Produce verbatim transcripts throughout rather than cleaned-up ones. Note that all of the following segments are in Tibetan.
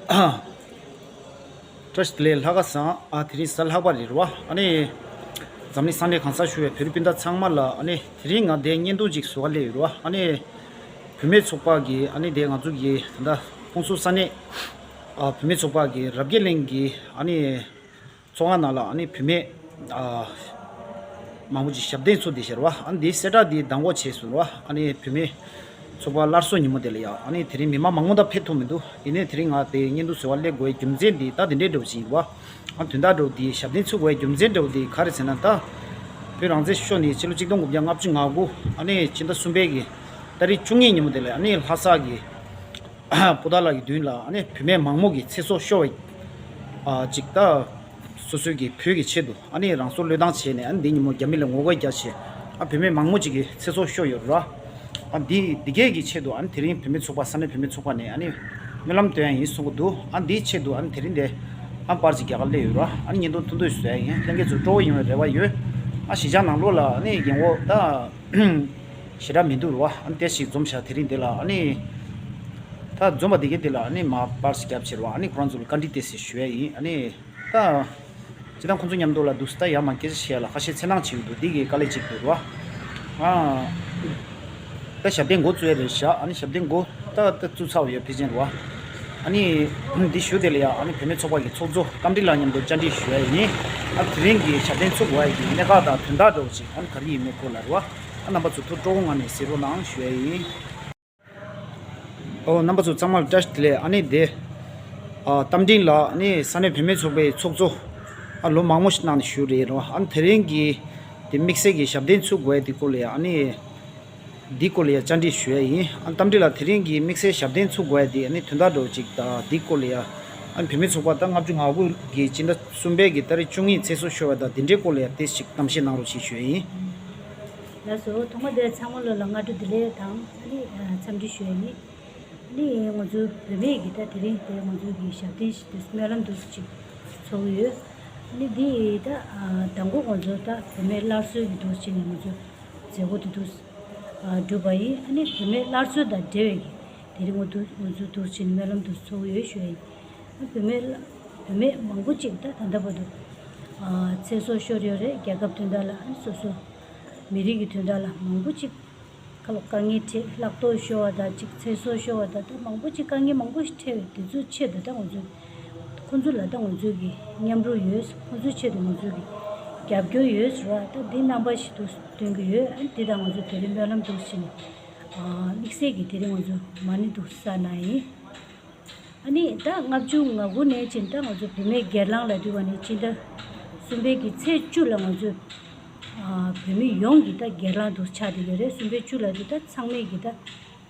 བཀྲ་ཤིས་བདེ་ལེགས། ལྷག་དཀར་བཟང་། ཨ་དེ་རིང་གཟའ་ལྷག་པ་རེད་རོ། ཨ་ནི་འཛམ་གླིང་ས་གནས་གང་སར་བཞུགས་པའི་བོད་རིགས་སྤུན་ཟླ་ཚང་མ་ལ། ཨ་ནི་དེ་རིང་ང་འདིར་བརྙན་ཐུང་ཅིག་བཟོ་ག་སླེབས་ཡོད་རོ། ཨ་ནི་བུད་མེད་ཚོགས་པ་གི། ཨ་ནི་དེ་ང་ཚོ་གི་ད་ལྟ་ཁོང་ཚོ་ས་གནས་ཨ་བུད་མེད་ཚོགས་པ་གི་རབ་རྒྱས་གླིང་གི། ཨ་ནི་ཚོགས་ཁང་ནང་ལ། ཨ་ནི་བུད་མེད་ཨ་མང་པོ་ཅིག་ཞབས་བརྟན་ཚུགས་བསྡད་ཤག་རོ། ཨ་ནི་འདིའི་གསལ་བསྒྲགས་འདི་གདམ་འགོག་བྱས་སོང་རོ། ཨ་ནི་བུད་མེད་ཚོགས་པ་སླར་གསོ་ཉིན་མོ་དེ་ལ་ཡ། ཨ་ནི་དེ་རིང་མི་མང་མང་པོ་ད་ཕེབས་ཐུབ་མི་འདུག། ཡིན་ནའི་དེ་རིང་ང་དེ་བརྙན་ཐུང་བཟོ་ག་སླེབས་དགོས་རྒྱུ་མཚན་འདི་ད་དེ་འདྲའི་འདྲ་བོ་ཞིག་ཡིན་རོ། ཨ་དོན་དག་འདྲ་བོ་འདི། ཞབས་བརྟན་ཚུགས་དགོས་རྒྱུ་མཚན་འདྲ་བོ་འདི་ག་རེ་ཟེར་ན། ད་བོད་རང་བཙན་ཤོར་ནས་ཕྱི་ལོ་ཆིག་སྟོང་དགུ་བརྒྱ་ལྔ་བཅུ་ང་དགུ། ཨ་ནི་ཕྱི་ཟླ་གསུམ་པའི་གི་ཏ་རིག་བཅུ་གཉིས་ཉིན་མོ་དེ་ལ། ཨ་ནི་ལྷ་ས་གི་པོ་ཏཱ་ལ་གི་མདུན་ལ། ཨ་ནི་བུད་མེད་མང་པོ་གི་ཚེ་སྲོག་ཤོར་བ་ཅིག་ད་སོ་སོའི་གི་བོད་ཀྱི་ཆེད་དུ། ཨ་ནི་རང་སྲོག་བློས་བཏང་བྱས་ནས། ཨ་ནི་འདི་ཉིན་མོ་རྒྱ་མི་ལ་ངོ་རྒོལ་རྒྱག་བྱས། ཨ་བུད་མེད་མང་པོ་ཅིག་གི་ཚེ་སྲོག་ཤོར་ཡོད་ར། ཨ་འདི་འདི་གས་ཀྱི་ཆེད་དུ། ཨ་ནི་དེ་རིང་བུད་མེད་ཚོགས་པ། ས་གནས་བུད་མེད་ཚོགས་པ་ནས། ཨ་ནི་སྨོན་ལམ་འདོན་ཡ་ཡིན་གསུང་གི་འདུག། ཨ་འདིའི་ཆེད་དུ། ཨ་ནི་དེ་རིང་འདི་ཨ་པར་ཅིག་རྒྱག་ག་སླེབས་ཡོད་ར། ཨ་ནི་བརྙན་ཐུང་ཐུང་ཐུང་བཟོ་ཡ་ཡིན། ལྷན་རྒྱས་ཚོ་སྤྲོ་བོ་ཡོང་བའི་རེ་བ་ཡོད། ཨ་གཞིས་ཆགས་ནང་ལོགས་ལ་ཨ་ནི་རྒན་གོག་ད་ཞེ་དྲག་མི་འདུག་ར། ཨ་ནི་དེ་ཞིག་འཛོམས་ཤག། དེ་རིང་འདི་ལ། ཨ་ནི་ད་འཛོམས་པ་འདི་གས་འདི་ལ། ཨ་ནི་མར་པར་ཞིག་རྒྱབ་ཕྱིར་བ། ཨ་ནི་ཁོ་རང་ཚོ་ལ་བཀའ་འདྲི་ཏོག་ཙམ་ཞུ་ཡ་ཡིན། ཨ་ནི་ད་སྤྱིར་བཏང་ཁོང་ཚོ་མཉམ་དུ་ལ་འདུག་སེ་ད་ཡར་མར་སྐད་ཆ་བཤད་ཡ་ལ་ཁ་ཤས་འཚེར་སྣང་བྱེད་ཀྱི་འདུག། འདི་གི་དཀའ་ལས་གཅིག་འདུག་ར། ཨ་ད་ཞབས་བརྟན་འགོ་བཙུགས་ཡ་རེད་ཤག། ཨ་ནི་ཞབས་བརྟན་འགོ་ད་ད་བཙུགས་ཚར་བ་ཡོད། ཕལ་ཆེར་ར། ཨ་ནི་འདི་ཞུ་དེ་ལ་ཡ། ཨ་ནི་བུད་མེད་ཚོགས་པ་གི་ཚོགས་གཙོ་རྟ་མགྲིན་ལགས་མཉམ་དུ་བཅར་འདྲི་ཞུ་ཡ་ཡིན། ཨ་དེ་རིང་གི་ཞབས་བརྟན་ཚུགས་དགོས་ཡ་གི་གནད་འགག་དང་དོན་དག་འདྲ་བོ་ཅིག། ཨ་ནི་ག་རེ་ཡིན་མིན་སྐོར་ལ་ར། ཨ་རྣམ་པ་ཚོ་ཐུགས་སྤྲོ་བོ་ངང་ནས་གཟིགས་རོགས་གནང་ཞུ་ཡ་ཡིན། ཨོ་རྣམ་པ་ཚོ་ཚང་མ་ལ་བཀྲ་ཤིས་བདེ་ལེགས། ཨ་ནི་དེ་ཨ་རྟ་མགྲིན་ལགས། ཨ་ནི་ས་གནས་བུད་མེད་ཚོགས་པའི་ཚོགས་གཙོ། ཨ་ལོ་མང་པོ་ཞིག་གནང་ནས་བཞུགས་རེད་ར། ཨ་ནི་དེ་རིང་གི་དེ་དམིགས་བསལ་གྱི་ཞབས་བརྟན་ཚུགས་དགོས་ཡ་དེ་སྐོར་ལ་ཡ། ཨ་ནི་འདི་སྐོར་ལ་ཡ་བཅར་འདྲི་ཞུ་ཡ་ཡིན། ཨ་རྟ་མགྲིན་ལགས། དེ་རིང་གི་དམིགས་བསལ་ཞབས་བརྟན་ཚུགས་དགོས་ཡ་དེ། ཨ་ནི་དོན་དག་འདྲ་བོ་ཅིག་དང་། འདི་སྐོར་ལ་ཡ། ཨ་ནི་བུད་མེད་ཚོགས་པ་ད་ལྔ་བཅུ་ང་དགུ་གི་སྤྱི་ཟླ་གསུམ་པའི་གི་ཏ་རིག་བཅུ་གཉིས་ཚེ་སྲོག་ཤོར་བ་དང་། འདི་འདྲའི་སྐོར་ལ་ཡ་ཏོག་ཙམ་གཏམ་བཤད་གནང་རོགས་ཞེས་ཞུ་ཡ་ཡིན། ལགས་སོ། ཐོག་མ་དེ་ཚང་མ་ལོ་ལ་སྔ་དྲོ་བདེ་ལེགས་དང་། ཨ་ནི་འཚམས་འདྲི་ཞུ་ཡ་ཡིན། ཨ་ནི་ང་ཚོ་བུད་མེད་ཀྱི་ད་དེ་རིང་དེ་ང་ཚོ་གི་ཞབས་བརྟན་ཞིག་ཏུ་སྨོན་ལམ་འདུག་ཅིག་ཚོགས་ཡོད། ཨ་ནི་འདི་ད་དང་པོ་ང་ཚོ་ད་བུད་མེད་སླར་གསོའི་གི་འདུག་ཅིག་ནས་ང་ཚོ་མཛད་སྒོ་དེ་འདུག་ཨ་གྲུབ་པ་ཡིན། ཨ་ནི་བུད་མེད་སླར་གསོ་དང་འབྲེལ་བའི་གི་དེ་རིང་ང་ཚོ་ང་ཚོ་འདུག་ཅིག་སྨོན་ལམ་འདུག་ཚོགས་ཡོད་ཞུ་ཡ་ཡིན། ཨ་བུད་མེད་བུད་མེད་མང་པོ་ཅིག་ད་ད་ལྟ་བར་དུ་ཨ་ཚེ་སྲོག་ཤོར་ཡོད་རེད། རྒྱལ་ཁབ་དོན་དག་ལ། ཨ་ནི་སོ་སོ་མི་རིགས་ཀྱི་དོན་དག་ལ་མང་པོ་ཅིག་ཁ་ལོ་དཀའ་ངལ་འཕྲད། ལྷག་ཐོག་ཤོར་བ་དང་ཅིག། ཚེ་སྲོག་ཤོར་བ་དང་། ད་མང་པོ་ཅིག་དཀའ་ངལ་མང་པོ་ཞིག་འཕྲད་པའི་དེ་ཚོའི་ཆེད་དུ་ད་ང་ཚོས་ཁོང་ཚོ་ལ་ད་ང་ཚོས་ཀྱི་མཉམ་རུབ་ཡོད། ཁོང་ཚོའི་ཆེད་དུ་ང་ཚོས་ཀྱི་རྒྱབ་སྐྱོར་ཡོད་ཟེར་བ་ད་འདི་རྣམ་པ་ཞིག་ཏུ་སྟོན་གྱི་ཡོད། ཨ་ནི་འདི་དང་ང་ཚོ་དེ་རིང་སྨོན་ལམ་འདུག་ཕྱིན། ཨ་དམིགས་བསལ་གྱི་དེ་རིང་ང་ཚོ་མ་ཎི་འདུག་བསགས་གནང་ཡིན། ཨ་ནི་ད་ལྔ་བཅུ་ང་དགུ་ནས་ཕྱིན་ད་ང་ཚོ་བུད་མེད་སྒེར་ལངས་ལབ་དུས་བ་ནས་ཕྱི་ཟླ་གསུམ་པའི་གི་ཚེས་བཅུ་ལ་ང་ཚོ་ཨ་བོད་མི་ཡོངས་ཀྱི་ད་སྒེར་ལངས་འདུག་ཆགས་བསྡད་ཡོད་རེད། གསུམ་པའི་བཅུ་ལབ་དུས་ད་ཚང་མས་ཀྱི་ད་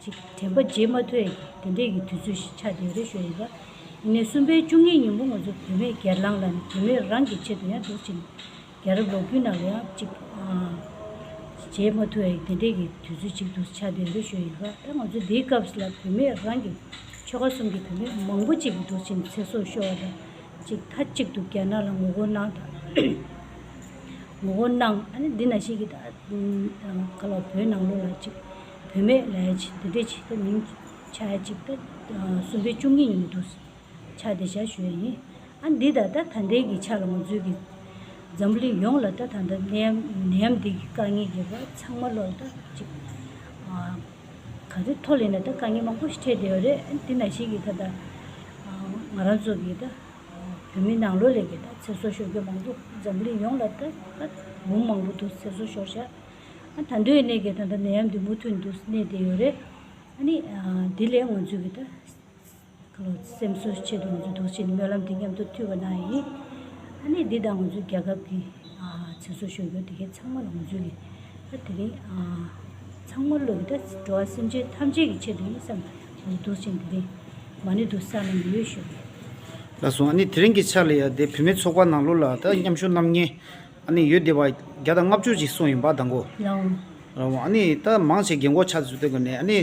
ཅིག་དྲན་པ་བརྗེད་མ་ཐུབ་ཡ་གི་དེ་འདྲས་ཀྱི་དུས་ཚོད་ཞིག་ཆགས་བསྡད་ཡོད་རེད་ཞུ་ཡ་ཡིན་པ། ཡིན་ནའི་གསུམ་པའི་བཅུ་གཉིས་ཉིན་མོ་ང་ཚོ་བུད་མེད་སྒེར་ལངས་ལ་ནི་བུད་མེད་རང་གི་ཆེད་དུ་ཡང་འདུག་ཕྱིན། རྒྱལ་རབས་ལོ་རྒྱུས་ནང་ལ་ཡང་གཅིག་བརྗེད་མ་ཐུབ་པའི་དེ་འདྲས་ཀྱི་དུས་ཚོད་ཅིག་ཏུ་ཆགས་བསྡད་ཡོད་རེད་ཞུ་ཡིན་པ། ད་ང་ཚོ་འདིའི་སྐབས་ལ་བུད་མེད་རང་གི་ཆོལ་ཁ་གསུམ་གྱི་བུད་མེད་མང་པོ་ཅིག་གིས་འདུག་ཕྱིན་ཚེ་སྲོག་ཤོར་བ་དང་གཅིག་མཐའ་གཅིག་ཏུ་རྒྱ་ནག་ལ་ངོ་རྒོལ་གནང་དང་ངོ་རྒོལ་གནང་། ཨ་ནི་འདི་ནང་བཞིན་གྱི་ད་ག་ལ་བོད་ནང་ལོགས་ལ་གཅིག་བུད་མེད་ལ་ཡ་ཅིག་འདི་འདྲས་ཅིག་ད་མིང་ཆགས་ཡ་ཅིག་ད་གསུམ་པའི་བཅུ་གཉིས་ཉིན་མོ་འདུག་ཆགས་བསྡད་བཞག་ཞུ་ཡ་ཡིན། ཨ་འདི་ད་ལྟ་ད་ལྟའི་གི་ཆ་ལ་ང་ཚོའི་གི་འཛམ་གླིང་ཡོངས་ལ་ད་ད་ལྟ་ནད་ཡམས་ནད་ཡམས་འདི་གི་དཀའ་ངལ་གྱི་བ་ཚང་མ་ལོག་ད་ཅིག་ཨ་ག་རེ་ཐོག་ལས་ན་ད་དཀའ་ངལ་མང་པོ་ཞིག་འཕྲད་བསྡད་ཡོད་རེད། ཨ་འདི་ནང་བཞིན་གི་ད་ལྟ་ཨ་ང་རང་ཚོ་གི་ད་བོད་མི་ནང་ལོགས་ལས་གི་ད་ཚེ་སྲོག་ཤོར་མཁན་མང་པོ་འཛམ་གླིང་ཡོངས་ལ་ད་ད་འབུམ་མང་པོ་འདུག་ཚེ་སྲོག་ཤོར་བཞག་ཨ་ད་དུང་ཡིན་ནའི་གི་ད་ལྟ་ནད་ཡམས་འདི་མུ་མཐུད་འདུག་གནས་བསྡད་ཡོད་རེད། ཨ་ནི་ཨ་འདི་ལས་ང་ཚོའི་གི་ད་ཁ་ལོ་སེམས་གསོ་ཆེད་དུ་ང་ཚོ་འདུག་ཕྱིན་སྨོན་ལམ་འདི་མཉམ་དུ་མཐུད་པ་གནང་ཡིན། ཨ་ནི་འདི་དང་ང་ཚོའི་རྒྱལ་ཁབ་ཀྱི་ཨ་ཚེ་སྲོག་ཤོར་རྒྱུ་དེ་གའི་ཚང་མ་ལ་ང་ཚོའི་གི་ཨ་དེ་རིང་ཨ་ཚང་མ་ལོ་གི་ད་འགྲོ་བ་སེམས་ཅན་ཐམས་ཅད་ཀྱི་ཆེད་དུ་ཡིན་བསམ་ང་ཚོ་འདུག་ཕྱིན་དེ་རིང་མ་ཎི་འདུག་བསགས་གནང་གི་ཡོད་ཞུ། ལགས་སོ། ཨ་ནི་དེ་རིང་གི་ཆ་ལ་ཡ་དེ་བུད་མེད་ཚོགས་པ་ནང་ལོགས་ལ་ད་མཉམ་ཞུགས་གནང་མཁན་ཨ་ནི་ཡོད་བསྡད་པ་བརྒྱ་དང་ལྔ་བཅུ་ཅིག་སོང་ཡིན་པ་དང་གོ། ལའོ། ཨ་ནི་ད་མང་ཆེ་རྒན་གོག་ཆགས་ཚུལ་དེ་གོ་ནས། ཨ་ནི་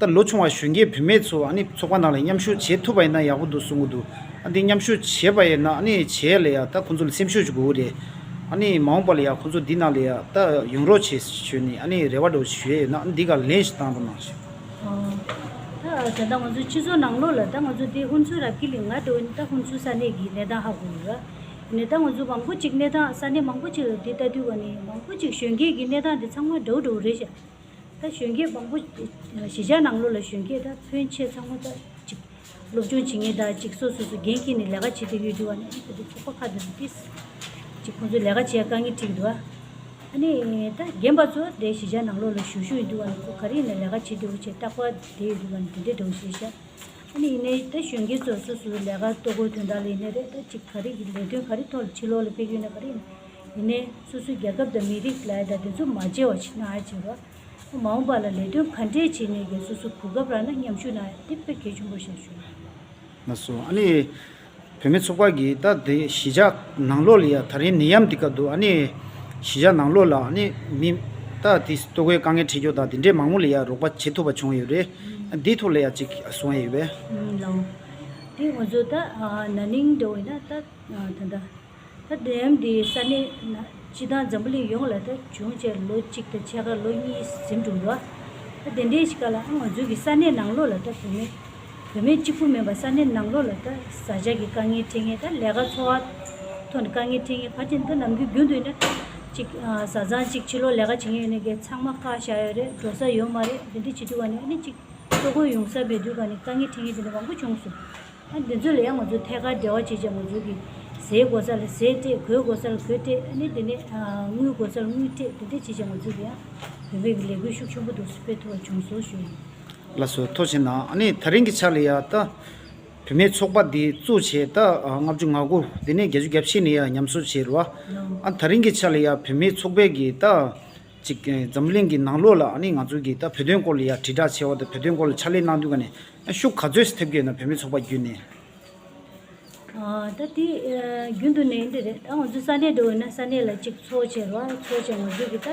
ད་ལོ་ཆུང་བ་གཞོན་སྐྱེས་བུད་མེད་ཚོ་ཨ་ནི་ཚོགས་པ་ནང་ལ་མཉམ་ཞུགས་བྱེད་ཐུབ་པ་ཡིན་ན་ཡག་པོ་འདུག་གསུང་གི་འདུག། ཨ་འདི་མཉམ་ཞུགས་བྱས་པ་ཡིན་ན་ཨ་ནི་བྱས་ལ་ཡ་ད་ཁོང་ཚོ་ལ་སེམས་ཤུགས་ཅིག་དགོས་ཀྱི་རེད། ཨ་ནི་མ་འོངས་པ་ལ་ཡ་ཁོང་ཚོ་འདི་ནང་ལ་ཡ་ད་ཡོང་རོགས་བྱེད་ཞུས་ནས། ཨ་ནི་རེ་བ་འདྲ་བོ་ཞུ་ཡས་ཡོད་ན་ཨ་ནི་འདི་ག་ལན་ཞིག་བཏང་རོགས་གནང་ཞུ། ཨོ། ད་ ད་ལྟ་ང་ཚོ་སྤྱི་ཚོགས་ནང་ལོགས་ལ་ད་ང་ཚོ་དེ་ཧུན་སུར་རབ་ཀྱི་ལི་ང་འདྲ་བོ་ནི་ད་ཧུན་སུར་ས་གནས་ཀྱི་གནས་སྟངས་ཧ་གོ་ཡོད་ར། ནས་ད་ང་ཚོ་མང་པོ་ཅིག་གནས་སྟངས་ས་གནས་མང་པོ་ཅིག་ལ་དེ་ལྟ་དུས་ག་ནས་མང་པོ་ཅིག་གཞོན་སྐྱེས་ཀྱི་གནས་སྟངས་དེ་ཚང་མ་འདྲ་བོ་འདྲ་བོ་རེད་ཤག་ད་གཞོན་སྐྱེས་མང་པོ་གཞིས་ཆགས་ནང་ལོགས་ལ་གཞོན་སྐྱེས་ད་ཕོན་ཆེ་ཚང་མ་ད་ཅིག་སློབ་སྦྱོང་བྱེད་མཁན་ད་ཅིག་སོ་སོ་སོ་འགན་འཁྱེར་ནས་ལས་ཀ་བྱེད་བསྡད་ཡོད་འདུག་བ་ནི་ཨ་ནི་ད་དེ་ཚོགས་པ་ཁག་དེ་ཚོ་ཏིས་ཅིག་ཁོང་ཚོ་ལས་ཀ་བྱེད་དཀའ་ངལ་འཕྲད་ཀྱི་འདུག་བ། ཨ་ནི་ད་རྒན་པ་ཚོ་དེ་གཞིས་ཆགས་ནང་ལོགས་ལ་བཞུགས་བཞུགས་ཡོད་འདུག་བ་ནི་ཁོ་ག་རེ་ཡིན་ན་ལས་ཀ་བྱེད་བསྡད་ཡོད་ཅེས་རྟག་པར་བསྡད་ཡོད་འདུག་བ་ནི་དེ་འདྲས་འདྲ་བོ་ཞིག་ཤག་ཨ་ནི་ཡིན་ནའི་ད་གཞོན་སྐྱེས་ཚོ་སོ་སོའི་ལས་ཀ་ལྟོ་གོས་དོན་དག་ལ་ཡིན་ནའི་རེད། ད་ཅིག་ག་རེ་གི་ལས་དོན་ག་རེ་ཐོག་ལ་ཕྱི་ལོགས་ལ་ཕེབས་ཡོད་ན་ག་རེ་ཡིན་ཡིན་ནའི་སོ་སོའི་རྒྱལ་ཁབ་དང་མི་རིགས་ལ་ད་དེ་ཚོ་མ་བརྗེད་པ་ཞིག་གནང་ཡ་བྱེད་རོགས། མ་འོངས་པ་ལ་ལས་དོན་ག་འདྲས་བྱས་ནས་ཀྱི་སོ་སོ་གོ་སྐབས་རག་ན་མཉམ་ཞུགས་གནང་ཡ་དེ་དཔེ་གལ་ཆེན་པོ་ཞིག་ཞུ། ལགས་སོ། ཨ་ནི་བུད་མེད་ཚོགས་པ་གིས་ད་དེ་གཞིས་ཆགས་ནང་ལོགས་ལ་ཡ་ད་རིང་ནད་ཡམས་འདི་སྐབས་འདུག་ཨ་ནི་གཞིས་ཆགས་ནང་ལོགས་ལ་ཨ་ནི་མི་ད་དེ་ལྟོ་གོས་དཀའ་ངལ་འཕྲད་རྒྱུ་དང་དེ་འདྲས་མང་པོ་ལ་ཡ་རོགས་པ་བྱེད་ཐུབ་པ་བྱུང་ཡོད་རེད། ཨ་འདིའི་ཐོག་ལ་ཡ་ཅིག་གསུང་ཡ་ཡོད་པས། ཨུམ་ལགས། དེ་ང་ཚོ་ད་ཨ་ན་ནིང་འདྲ་བོ་ཡིན་ན་ད་ཨ་ད་ད། ད་ནད་ཡམས་འདི་ས་གནས་ན་སྤྱི་བཏང་འཛམ་བུ་གླིང་ཡོངས་ལ་ད་བྱུང་བྱས་ལོ་གཅིག་དང་ཕྱེད་ཀ་ལོ་གཉིས་ཟིན་འགྲོ་འདུག་ད་དེ་འདྲའི་ཞིག་ག་ལ་ང་ཚོའི་གི་ས་གནས་ནང་ལོགས་ལ་ད་བུད་མེད་བུད་མེད་གཅིག་པུ་མིན་པ་ས་གནས་ནང་ལོགས་ལ་ད་བཟའ་བཅའ་གི་དཀའ་ངལ་འཕྲད་མཁན་ད་ལས་ཀ་འཚོ་བ་ཐོག་ནས་དཀའ་ངལ་འཕྲད་མཁན་ཕལ་ཆེར་ད་ནམ་རྒྱུན་རྒྱུན་དུ་ཡིན་ན་གཅིག་བཟའ་ཚང་གཅིག་ཕྱི་ལོགས་ལས་ཀ་བྱེད་མཁན་ཡོད་ན་གི་ཚང་མ་བཀག་བཞག་ཡོད་རེད། འགྲོ་ས་ཡོད་མ་རེད། དེ་འདྲ་བྱེད་དུས་ག་ནས་ཨ་ནི་གཅིག་ལྟོ་གོས་ཡོང་ས་མེད་དུས་ག་ནས་དཀའ་ངལ་འཕྲད་མཁན་དེ་འདྲ་མང་པོ་བྱུང་སོང་། ཨ་འདི་ཚོ་ལ་ཡང་ང་ཚོས་ཐད་ཀར་འབྲེལ་བ་བྱེད་ཅིང་ང་ཚོས་ཀྱི་ཟས་དགོས་ས་ལ་ཟས་སྤྲད། གོས་དགོས་ས་ལ་གོས་སྤྲད། ཨ་ནི་དེ་ནས་ཨ་དངུལ་དགོས་ས་ལ་དངུལ་སྤྲད། དེ་འདྲ་བྱེད་ཅིང་ང་ཚོས་ཀྱི་ཡང་བོད་པའི་གི་ལས་འགུལ་ཤུགས་ཆེན་པོ་འདུག་སེ་སྤེལ་ཐུབ་པ་བྱུང་སོང་ཞུ་ཡིན། ལགས་སོ། ཐུགས་རྗེ་གནང་། ཨ་ནི་ད་རིང་གི་ཆ་ལ་ཡ་ད་བུད་མེད་ཚོགས་པ་འདི་བཙུགས་བྱས་ད་ཨ་ལྔ་བཅུ་ང་དགུ་དེ་ནས་བརྒྱད་ཅུ་གྱ་བཞི་ནས་ཡ་ཉམས་གསོ་བྱས་རེད་བ། ཨ་ད་རིང་གི་ཆ་ལ་ཡ་བུད་མེད་ཚོགས་པའི་གི་ད་ཅིག་ཨེ་འཛམ་གླིང་གི་ནང་ལོགས་ལ་ཨ་ནི་ང་ཚོ་གི་ད་བོད་དོན་སྐོར་ལ་ཡ་དྲིལ་བསྒྲགས་བྱས་པ་དང་བོད་དོན་སྐོར་ལ་ཕྱག་ལས་གནང་དུས་ག་ནས་ཨ་ཤུགས་ག་ཚོད་ཐེབས་ཀྱི་ཡོད་ན། བུད་མེད་ཚོགས་པ་བརྒྱུད་ནས། ཨ་ད་དེ་ཨ་རྒྱུན་དུ་ནས་འདི་རེད། ད་ང་ཚོ་ས་གནས་འདྲ་བོ་ཡིན་ན་ས་གནས་ལ་གཅིག་ཚོགས་བྱས་རོགས་ཚོགས་བྱས་ང་ཚོ་གི་ད་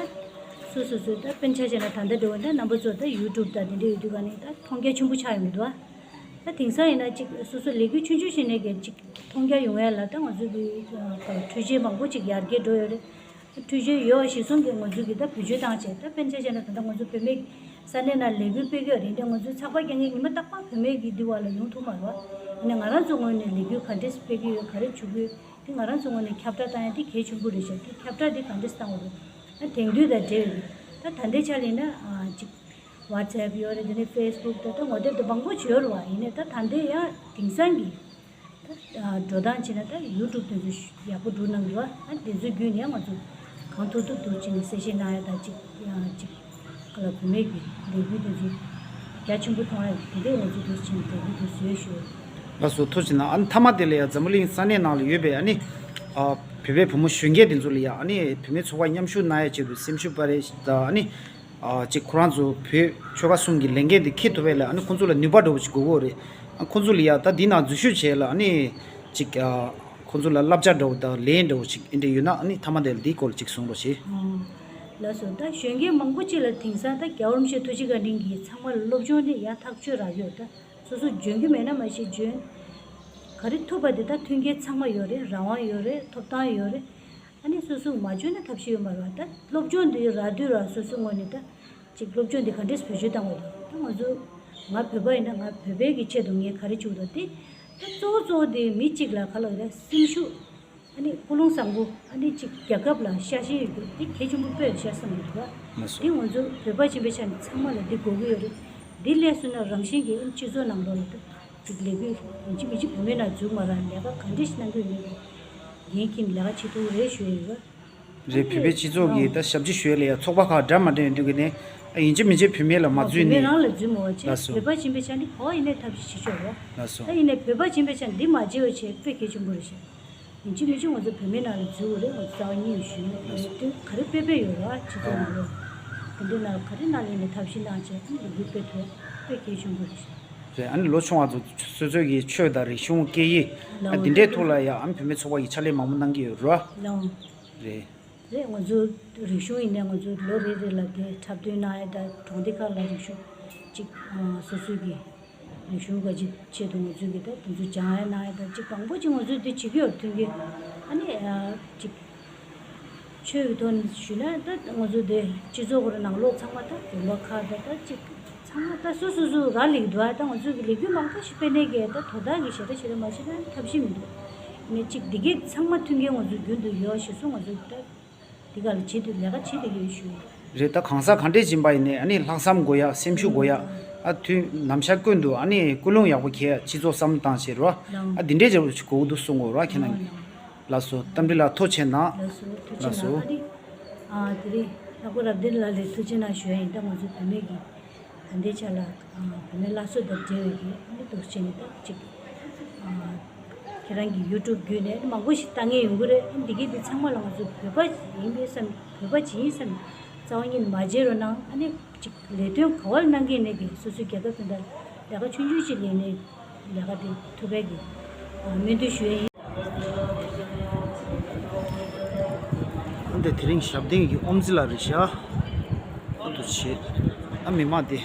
སོ་སོ་སོ་ད་དཔེར་ན་ཆ་བཞག་ན་ད་ལྟ་འདྲ་བོ་ཡིན་ན་རྣམ་པ་ཚོ་ད་ཡུ་ཊུབ་དང་དེ་འདྲ་ཡོད་དུས་ག་ནས་ད་མཐོང་རྒྱ་ཆེན་པོ་ཆགས་ཡོང་གི་འདུག་ཨ་ད་དེང་སང་ཡིན་ན་གཅིག་སོ་སོ་ལས་འགུལ་ཆུང་ཆུང་ཞིག་ནས་གི་གཅིག་མཐོང་རྒྱ་ཡོང་ཡ་ལ་ད་ང་ཚོ་གི་ཨ་འཕྲུལ་ཆས་མང་པོ་ཅིག་ཡར་རྒྱས་འགྲོ་ཡོད་རེད། འཕྲུལ་ཆས་ཡོད་པ་གཞིར་བཟུང་གིས་ང་ཚོས་ཀྱི་ད་བེད་སྤྱོད་བཏང་བྱས་ད་དཔེར་ན་ཆ་བཞག་ན་ད་ལྟ་ང་ཚོ་བུད་མེད་ས་གནས་ནང་ལས་འགུལ་སྤེལ་གྱི་ཡོད་རེད། འདི་ང་ཚོའི་ཚགས་པར་རྒྱག་མཁན་ཉི་མ་རྟག་པར་བུད་མེད་ཀྱི་འདི་བ་ལ་ཡོང་ཐུབ་མ་རེད་བ། ཨ་ནི་ང་རང་ཚོ་ངོས་ནས་ལས་འགུལ་ག་འདྲས་སྤེལ་གྱི་ཡོད་ག་རེ་བྱུང་གི་ཡོད་འདི་ང་རང་ཚོ་ངོས་ནས་ཁྱབ་བསྒྲགས་བཏང་ཡ་འདི་གལ་ཆེན་པོ་རེད་ཤག་འདི་ཁྱབ་བསྒྲགས་འདི་ག་འདྲས་བཏང་བ་རེད། ཨ་དེང་དུས་དང་འབྲེལ་བའི་ད་ད་ལྟའི་ཆ་ལ་ཡིན་ན་ཨ་ཅིག་ཝ་ཊི་སེབ་ཡོད་རེད། དེ་ནས་ཕེ་སི་བུག་ད་ལྟ་ངོ་དེབ་དེ་མང་པོ་ཅིག་ཡོད་རེད་བ། ཡིན་ནའི་ད་ད་ལྟའི་ཡང་དེང་སང་གི་ད་འགྲོ་སྟངས་བྱས་ན་ད་ཡུ་ཊུབ་དེ་ཚོ་ཡག་པོ་འགྲོ་གནང་གི་རེད་བ། ཨ་དེ་ཚོའི་བརྒྱུད་ནས་ང་ཚོ་གང་ཐུབ་ཐུབ་ཐུབ་བྱས་ནས་གསལ་བཤད་གནང་ཡ་དང་གཅིག་ཡང་གཅིག་ག་ལ་བུད་མེད་ཀྱི་ལས་འགུལ་དེ་ཚོ་རྒྱ་ཆེན་པོ་གཏོང་ཡ་དེ་འདྲས་ང་ཚོ་དེ་བྱས་ནས་འགྲོ་གི་འདུག་བཟོས་ཞུ། ལགས་སོ། ཐུགས་རྗེ་གནང་། ཨ་ནི་མཐའ་མ་དེ་ལ་ཡ་འཛམ་བུ་གླིང་ས་གནས་ནང་ལ་ཡོད་པའི་ཨ་ནི་ཨ་བོད་པའི་བུ་མོ་གཞོན་སྐྱེས་དེ་ཚོ་ལ་ཡ་ཨ་ནི་བུད་མེད་ཚོགས་པ་མཉམ་ཞུགས་གནང་ཡ་ཆེད་དུ་སེམས་ཤུགས་སྤར་ཡ་དང་ཨ་ནི། ཨ་ཅིག་ཁོ་རང་ཚོ་བོད་ཆོལ་ཁ་གསུམ་གྱི་ལས་འགན་དེ་འཁྱེར་ཐུབ་པ་ལ་ཨ་ནི་ཁོང་ཚོ་ལ་ནུས་པ་འདྲ་བོ་ཞིག་དགོས་ཀྱི་ཡོད་རེད། ཨ་ཁོང་ཚོ་ལ་ཡ་ད་འདི་ནང་འཛུལ་ཞུགས་བྱས་ལ་ཨ་ནི་ཅིག་ཨ་ཁོང་ཚོ་ལ་བསླབ་བྱ་འདྲ་བོ་དང་ལན་འདྲ་བོ་ཞིག་ཨེ་འདྲ་ཡོད་ན་ཨ་ནི་མཐའ་མ་དེ་ལ་འདིའི་སྐོར་ལ་ཅིག་གསུང་རོགས་བྱེད། ཨོ། ལགས་སོ། ད་གཞོན་སྐྱེས་མང་པོ་ཅིག་ལ་དེང་སང་ད་རྒྱལ་བ་རིན་པོ་ཆེ་ཐུགས་རྗེ་བཀའ་དྲིན་གྱིས་ཚང་མ་ལ་སློབ་སྦྱོང་དེ་ཡག་ཐག་ཆོད་རག་ཡོད། ད་སོ་སོ་འཇོན་གྱི་མེད་ན་མ་གཞི་འཇོན། ག་རེ་ཐུབ་པ་དེ་ད་མཐུན་རྐྱེན་ཚང་མ་ཡོད་རེད། རང་དབང་ཡོད་རེད། ཐོབ་ཐང་ཡོད་རེད། ཨ་ནི་སོ་སོ་མ་འཇོན་ན་ཐབས་ཤེས་ཡོད་མ་རེད་བ། ད་སློབ་སྦྱོང་འདི་རག་དུས་ར་སོ་སོའི་ངོས་ནས་ད་ཅིག་སློབ་སྦྱོང་འདི་ག་འདྲས་བེད་སྤྱོད་བཏང་དགོས་འདུག་ད་ང་ཚོ་ང་བོད་པ་ཡིན་ན་ང་བོད་པའི་གི་ཆེད་དུ་ངས་ག་རེ་བྱེད་དགོས་འདུག་དེ་ད་གཙོ་བོ་གཙོ་བོ་དེ་མི་གཅིག་ལ་ག་ལབ་རེད། སེམས་ཤུགས། ཨ་ནི་ཀུན་སློང་བཟང་པོ། ཨ་ནི་ཅིག་རྒྱལ་ཁབ་ལ་ཤ་ཞེན་ཡོད་རྒྱུ་དེ་གལ་ཆེན་པོ་དཔེ་རེད་ཤག་བསམ་གྱི་འདུག་བ། ལགས་སོ། དེ་ང་ཚོ་བོད་པ་ཡིན་པའི་ཆ་ནས་ཚང་མ་ལ་འདི་དགོས་ཀྱི་ཡོད་རེད། འདི་སླེབས་སོང་ན་རང་བཞིན་གྱིས་ཨ་ནི་སྤྱི་ཚོགས་ནང་ལོགས་ལ་ད་ཅིག་ལས་འགུལ་ཡིན་གཅིག་མིན་གཅིག་བུད་མེད་ནང་འཛུལ་མ་རག་ལས་ཀ་ག་འདྲས་ཤིག་གནང་གི་ཡོད་མེད་འགན་འཁྱེར་ལས་ཀ་བྱེད་ཐུབ་ཀྱི་རེད་ཞུ་ཡ་ཡིན་བ། རེད། བོད་པའི་སྤྱི་ཚོགས་ཀྱི་ད་ཞབས་ཕྱི་ཞུ་ཡ་ལ་ཡ་ཚོགས་པ་ཁག་འདྲ་མ་འདྲ་ཡོད་དུས་ཀྱི་ནས་ཡིན་གཅིག་མིན་གཅིག་བུད་མེད་ལ་མ་འཛུལ་ནས། བུད་མེད་རང་ལ་འཛུལ་མ་བ་བྱས། ལགས་སོ། བོད་པ་ཡིན་པའི་ཆ་ནས་ག་བ་ཡིན་ནའི་ཐབས་ཤེས་བྱེད་ཆོག་རོགས། ལགས་སོ། ད་ཡིན་ནའི་བོད་པ་ཡིན་པའི་ཆ་ནས་འདི་མ་བྱས་བ་བྱས་དཔེ་གལ་ཆེན་པོ་རེད་ཤག་ཡིན་གཅིག་མིན་གཅིག་ང་ཚོ་བུད་མེད་ནང་ལ་འཛུལ་དགོས་རེད། ང་ཚོ་རྩ་བ་ཉིད་ནས་ཞུས་ཡོད། ལས་དོན་ག་རེ་སྤེལ་སྤེལ་ཡོད་ར་སྤྱི་ཚོགས་ནང་ལོགས། དེ་འདྲའི་ནང་ག་རེ་ནང་ལ་ཡིན་ནའི་ཐབས་ཤེས་གནང་བྱས་ལས་འགུལ་སྤེལ་ཐུབ་དཔེ་གལ་ཆེན་པོ་རེད་ཤག་རེད། ཨ་ནི་ལོ་ཆུང་བ་ཚོ་སོ་སོའི་གི་ཆོས་དང་རིག་གཞུང་སྐད་ཡིག་ཨ་འདི་འདྲའི་ཐོག་ལ་ཡང་ཨ་ནི་བུད་མེད་ཚོགས་པ་ཡིས་ཕྱག་ལས་མང་པོ་གནང་གི་ཡོད་རེད་བ། ལའོ། རེད། རེད། ང་ཚོ་རིག་གཞུང་ཡིན་ནའི་ང་ཚོ་ལོ་རེ་རེ་ལ་དེ་འཁྲབ་སྟོན་གནང་ཡ་དང་གྲོང་སྡེ་ཁག་ལ་རིག་གཞུང་ཅིག་སོ་སོའི་གི་རིག་གཞུང་ག་ཅིག་ཆེད་དུ་ང་ཚོའི་གི་ད་དེ་ཚོ་སྦྱང་ཡ་གནང་ཡ་དང་ཅིག་མང་པོ་ཅིག་ང་ཚོས་དེ་བྱེད་ཀྱི་ཡོད་མཐུན་རྐྱེན། ཨ་ནི་ཅིག་ཆོས་ཀྱི་ཐོག་ནས་ཞུས་ན་ད་ང་ཚོ་དེ་སྤྱི་ཚོགས་ཁོ་ར་ནང་ལོགས་ཚང་མ་ད་དགོན་པ་ཁག་ད་ད་ཅིག་ ད་སོ་སོ་སོ་རག་ལས་འདུག་ཨ། ད་ང་ཚོ་གི་ལས་འགུལ་མང་པོ་ཞིག་སྤེལ་ནས་གི་ད་དོ་བདག་གི་ཞེ་དྲག་ཞེ་དྲག་མ་བྱེད་ན་ཐབས་ཤེས་མི་འདུག་ནས་གཅིག་འདི་གས་ཚང་མ་མཐུན་རྐྱེན་ང་ཚོ་རྒྱུན་དུ་ཡོད་ཞེས་སོ། ང་ཚོ་ད་འདི་ག་ལ་བྱེད་དུ་ལས་ཀ་བྱེད་དུ་ཡོད་ཞུ། རེད། ད་གང་ཟག་ག་འདྲས་ཡིན་པ་ཡིན་ནའི་ཨ་ནི་ལྷག་བསམ་དགོས་ཡ། སེམས་ཤུགས་དགོས་ཡ། ཨ་དུས་ནམ་ཞག་ཀུན་ཏུ་ཨ་ནི་ཀུན་སློང་ཡག་པོ་གྱིས་སྤྱི་ཚོགས་བསམ་བློ་བཏང་བྱེད་རོགས། ཨ་འདི་འདྲས་བྱེད་དགོས་འདུག་གསུང་དགོས་རོགས་ཁྱེད་རྣམས། ལགས་སོ། རྟ་མགྲིན་ལགས་ཐུགས་རྗེ་གནང་། ལགས་སོ། ཐུགས་རྗེ་ལགས་སོ། གནང་། ཨ་ནི་ཨ་དེ་རིང་ལྷག་པ་རབ་བརྟན་ལགས་ལ་ཐུགས་རྗེ་གནང་ཞུ་ཡ་ཡིན། ད་ང་ཚོ་བུད་མེད་ཀྱི་ད་ལྟའི་ཆ་ལ་ཨ་བུད་མེད་སླར་གསོ་དང་འབྲེལ་བའི་གི་ཨ་ནི་འདུག་བྱས་ནས་ད་ཅིག་ཨ་ཁྱེད་རང་གི་ཡུ་ཊུབ་བརྒྱུད་ནས་མང་པོ་ཞིག་ལྟ་མཁན་ཡོང་གི་རེད། ཨ་འདི་གི་འདི་ཚང་མ་ལ་ང་ཚོ་བོད་པ་ཡིན་པའི་བསམ། བོད་པ་ཅིག་ཡིན་བསམ། རྩ་བ་ཉིད་མ་བརྗེད་རོགས་གནང་། ཨ་ནི་ཅིག་ལས་དོན་ག་བ་ལ་གནང་མཁན་ནས་གི་སོ་སོའི་རྒྱལ་ཁབ་དོན་དག་ལས་ཀ་ཆུང་ཆུང་ཅིག་ལས་ནས་ལས་ཀ་དེ་ཐུབ་པའི་གི་ཨ་སྨོན་འདུན་ཞུ་ཡ་ཡིན། འདི་དེ་རིང་ཞབས་བརྟན་གྱི་ཨོམ་ཙི་ལ་རེད་ཤག་ཨ་དུ་བྱེད། ཨ་མི་མང་དེ།